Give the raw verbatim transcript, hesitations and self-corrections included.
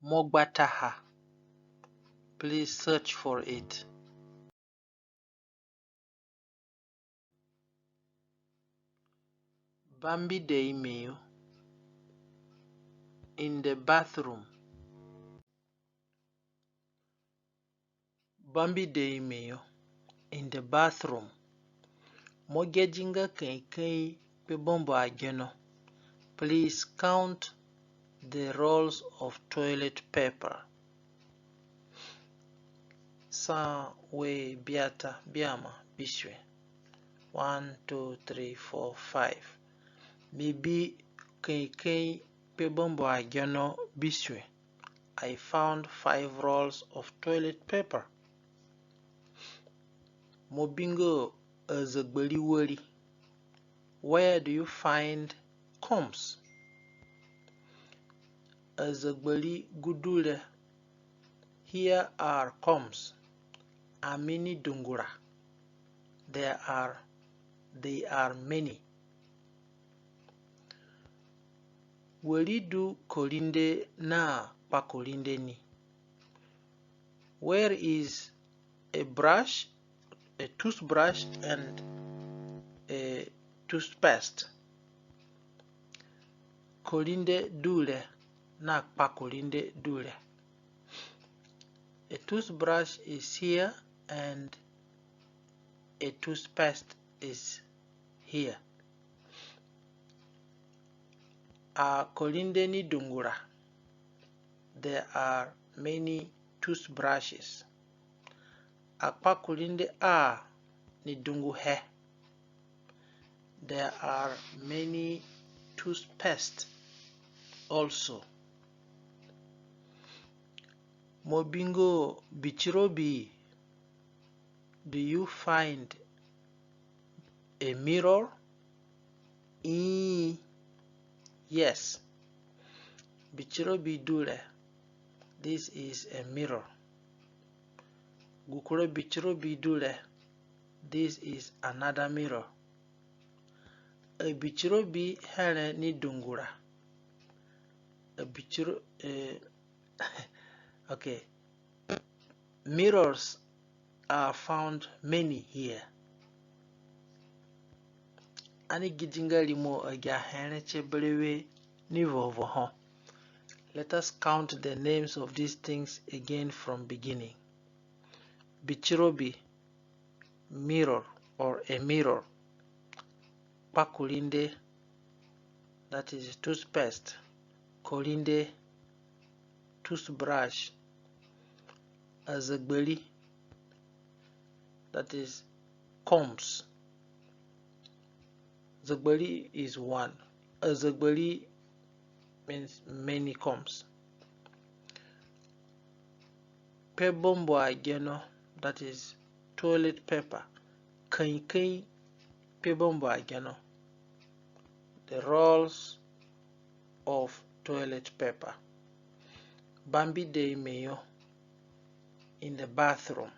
Mo gbata ha. Please search for it. Bambida ime yo. In the bathroom. Bambida ime yo. In the bathroom. Mo gedi nga kaikai kpe bambu ageno. Please count the rolls of toilet paper. Sa, we, biata, biama, bisue. One, two, three, four, five. Mi bi kaikai kpe bambu ageno bisue. I found five rolls of toilet paper. Mo bingo azagbari wari. Where do you find combs? Azagbari gu du re. Here are combs. Ami ni dungura. There are, they are many. Wari du korinde na kpakorinde ni. Where is a brush, a toothbrush and a toothpaste? Korinde du re na kpakorinde du re. A toothbrush is here and a toothpaste is here. Akorinde ni dungura. There are many toothbrushes. Akpakorinde a ni dunguhe. There are many toothpaste also. Mo bingo bitirobi. Do you find a mirror? Ii. Yes. Bitirobi du re. This is a mirror. Gu kura bitirobi du re. This is another mirror. Abitirobi here ni dungura. Abitiro, eh, okay. Mirrors are found many here. Ani gidi nga rimo agi ahe re tie berewe ni vovo ho. Let us count the names of these things again from beginning. Bitirobi, mirror or a mirror. Kpakorinde, that is toothpaste. Korinde, toothbrush. Azagbari, that is combs. Zagbari is one. Azagbari means many combs. Kpe bambu ageno, that is toilet paper. Kaikai kpe bambu ageno. The rolls of toilet paper. Bambida ime yo. In the bathroom.